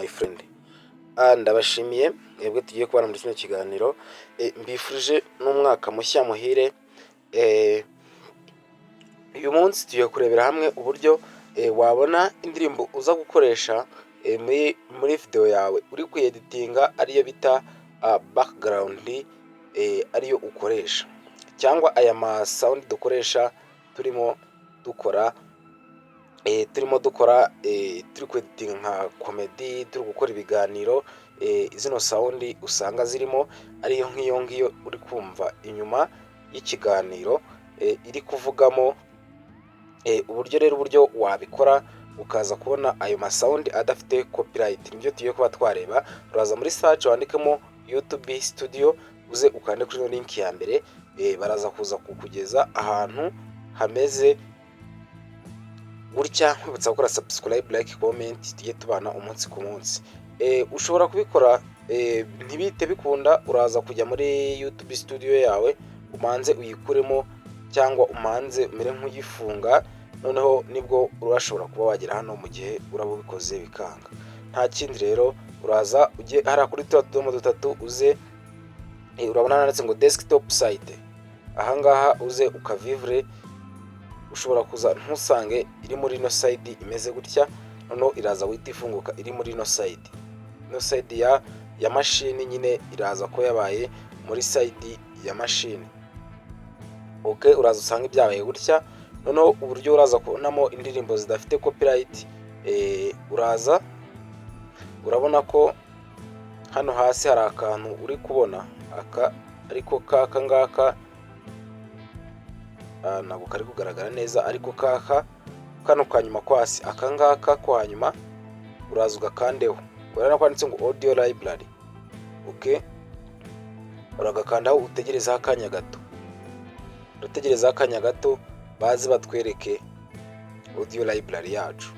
my friend. Ndabashimiye mwebwe tugiye kubana muri kino kiganiro, mbifurije n'umwaka mushya muhire. Uyu munsi tugiye kurebera hamwe uburyo wabona indirimbo uza gukoresha muri video yawe uri kuyeditinga, ariyo bita background, ariyo ukoresha, cyangwa aya ma sound dukoresha turimo dukora, turi kweditinga nka comedy, turi gukora ibiganiro. Zino sound usanga zirimo, ariyo nk'iyo ngiyo uri kumva inyuma y'ikiganiro iri kuvugamo. Uburyo rero, uburyo wabikora ukaza kubona ayo ma sound adafite copyright, nibyo tugiye kuba twareba. Uraza muri search wandikemo YouTube Studio, uze ukande kuri ino link ya mbere. Baraza kuza kukugeza ahantu hameze gutya. Nkwibutsa gukora subscribe, like, comment, tujye tubana umunsi ku munsi. Ushobora kubikora ntibite bikunda. Uraza kujya muri YouTube Studio yawe, umanze uyikuremo cyangwa umanze umere nk'uyifunga, noneho nibwo urashobora kuba wagera hano. Mu gihe uraba ubikoze bikanga, nta kindi rero, uraza ujye hariya kuri turiya tudomo dutatu, uze urabona handitse ngo desktop site. Ahangaha uze ukavivure. Ushobora kuza ntusange iri muri ino side imeze gutya, noneho iraza guhita ifunguka iri muri ino side, ino side ya mashini nyine, iraza ko yabaye muri side ya mashini. OK, uraza usanga ibyabaye gutya. Noneho uburyo uraza kubonamo indirimbo zidafite copyright, uraza urabona ko hano hasi hari akantu uri kubona aka, ariko kaka ngaka ntabwo kari kugaragara neza, ariko kaka kano kanyuma ko hasi, aka ngaka ko hanyuma, uraza ugakandeho. Urabona ko handitse ngo audio library. OK, uragakandaho, utegerezeho akanya gato. Urategerezaho akanya gato baze batwereke audio library yacu,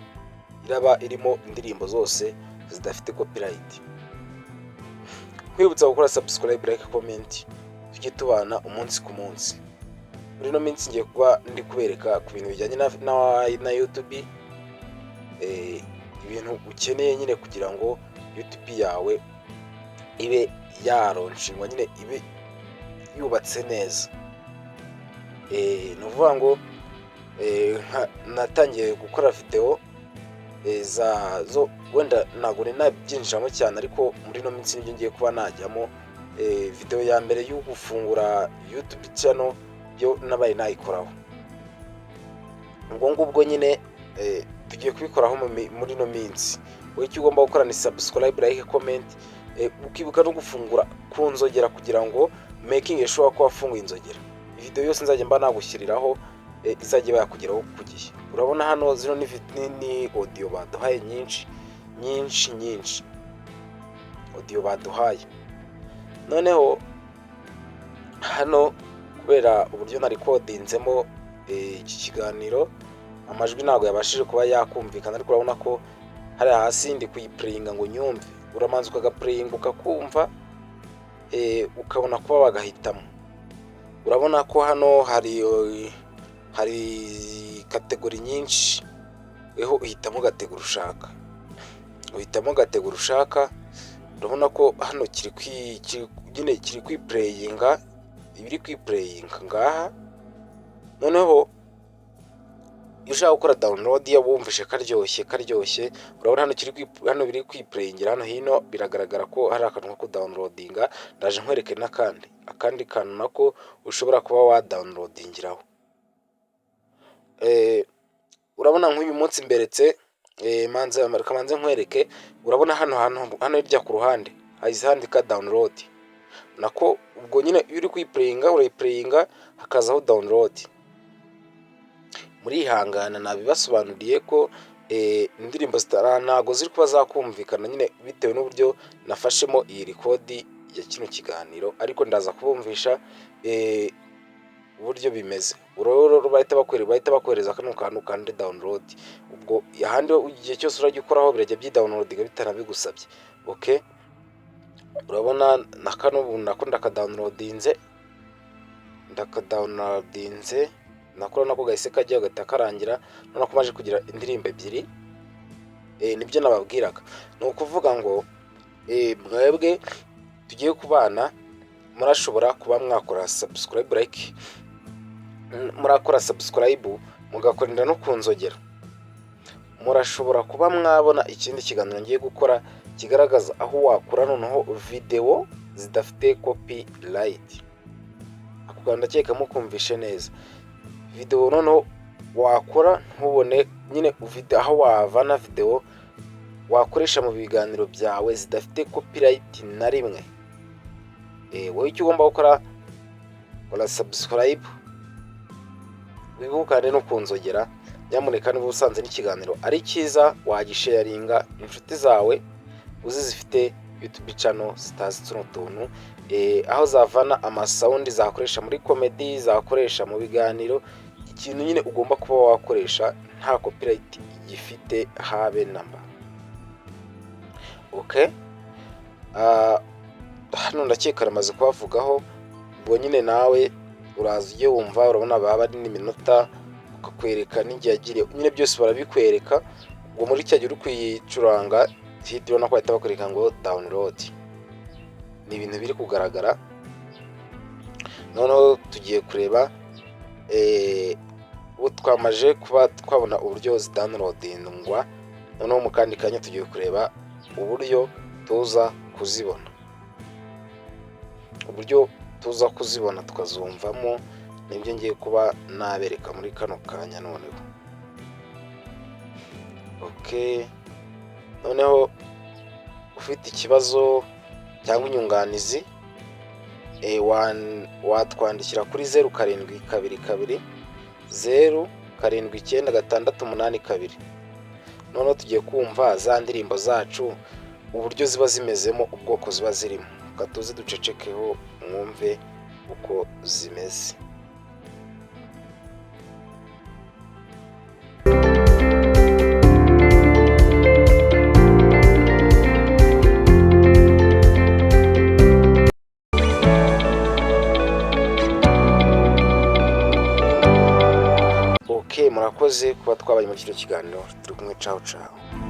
iraba irimo indirimbo zose zidafite copyright. Nkwibutsa gukora subscribe, like, comment, tujye tubana umunsi ku munsi. Muri ino minsi ngiye kuba ndi kubereka ku bintu bijyanye na YouTube, ibintu ukeneye nyine kugira ngo YouTube yawe ibe yaronshingwa nyine, ibe yubatse neza. Ni ukuvuga ngo natangiye gukora video za zo, wenda ntabwo nari nabyinjiramo cyane, ariko muri ino minsi nibyo ngiye kuba najyamo. Video ya mbere yo gufungura YouTube channel yo nabaye nayikoraho. Ubwo ngubwo nyine tugiye kubikoraho muri ino minsi. Wowe icyo ugomba gukora ni subscribe, like, comment, ukibuka no gufungura ku nzogera kugira ngo making sure ko wafunguye inzogera, video yose nzajya mba nagushyiriraho izajya iba yakugeraho ku gihe. Urabona hano zino ni audio baduhaye nyinshi nyinshi nyinshi, audio baduhaye. Noneho hano, kubera uburyo narikodinzemo iki kiganiro, amajwi ntabwo yabashije kuba yakumvikana, ariko urabona ko hariya hasi ndi kuyipureyinga ngo nyumve. Uramanza ukagapureyinga ukakumva, ukabona kuba wagahitamo. Urabona ko hano hari category nyinshi, weho uhitamo category ushaka, uhitamo category ushaka. Urabona ko hano kiri nyine kiri kwipureyinga, ibiri kwipureyinga ngaha. Noneho iyo ushaka gukora download, iyo wumvishe karyoshye karyoshye, urabona hano kiri, hano biri kwipureyingira, hano hino biragaragara ko hari akantu ko kudownloadinga. Ndaje nkwereke n'akandi, akandi kantu nako ushobora kuba wadownloadingiraho. Urabona nk'uyu munsi mberetse manze, reka manze nkwereke. Urabona hano hantu hano hirya ku ruhande hahise handika download nako. Ubwo nyine iyo uri kuyipureyinga, urayipureyinga hakazaho download. Murihangana, nabibasobanuriye ko indirimbo ntabwo ziri kuba zakumvikana nyine bitewe n'uburyo nafashemo iyi record ya kino kiganiro, ariko ndaza kubumvisha uburyo bimeze. Ururo bahita bakohereza kano kantu kandi download. Ubwo ahandi igihe cyose urajya ukoraho birajya byidownloadinga bitanabigusabye. OK, urabona na kano ubu nako ndakadownloadinze, ndakadownloadinze nako. Urabona ko gahise kajyaho gahita karangira. Urabona ko maje kugira indirimbo ebyiri. Nibyo nababwiraga. Ni ukuvuga ngo mwebwe tugiye kubana, murashobora kuba mwakora subscribe, like, murakora subscribe, mugakorera no ku nzogera. Murashobora kuba mwabona ikindi kiganiro ngiye gukora kigaragaza aho wakura noneho videwo zidafite copyright. Ako kantu ndakeka mukumvishe neza. Videwo noneho wakora ntubone nyine aho wavana videwo wakoresha mu biganiro byawe zidafite copyright na rimwe. Wowe icyo ugomba gukora, kora subscribe, wibukane no ku nzogera. Nyamuneka niba usanze n'ikiganiro ari cyiza, wagisharinga inshuti zawe uzi zifite YouTube channel zitazi tuno tuntu, aho zavana amasound zakoresha muri comedy, zakoresha mu biganiro. Ikintu nyine ugomba kuba wakoresha nta copyright gifite habe namba. Okay, hano ndakeka namaze kubavugaho. Ubwo nyine nawe uraza ujye wumva, urabona baba ari n'iminota, bakakwereka n'igihe yagiriye, nyine byose barabikwereka. Ubwo muri cya gihe uri kuyicuranga hita, ubona ko bahita bakwereka ngo download. Ni ibintu biri kugaragara. Noneho tugiye kureba, ubu twamaze kuba twabona uburyo zidownloadingwa. Noneho mu kandi kanya tugiye kureba uburyo tuza kuzibona, uburyo tuza kuzibona tukazumvamo. Nibyo ngiye kuba nabereka muri kano kanya noneho. Okay, noneho ufite ikibazo cyangwa inyunganizi, watwandikira kuri 0722079682. Noneho tugiye kumva za ndirimbo zacu uburyo ziba zimezemo, ubwoko ziba zirimo. Reka tuze ducecekeho mwumve uko zimeze. Okay, murakoze kuba twabaye muri kino kiganiro. Turi kumwe, cawu cawu.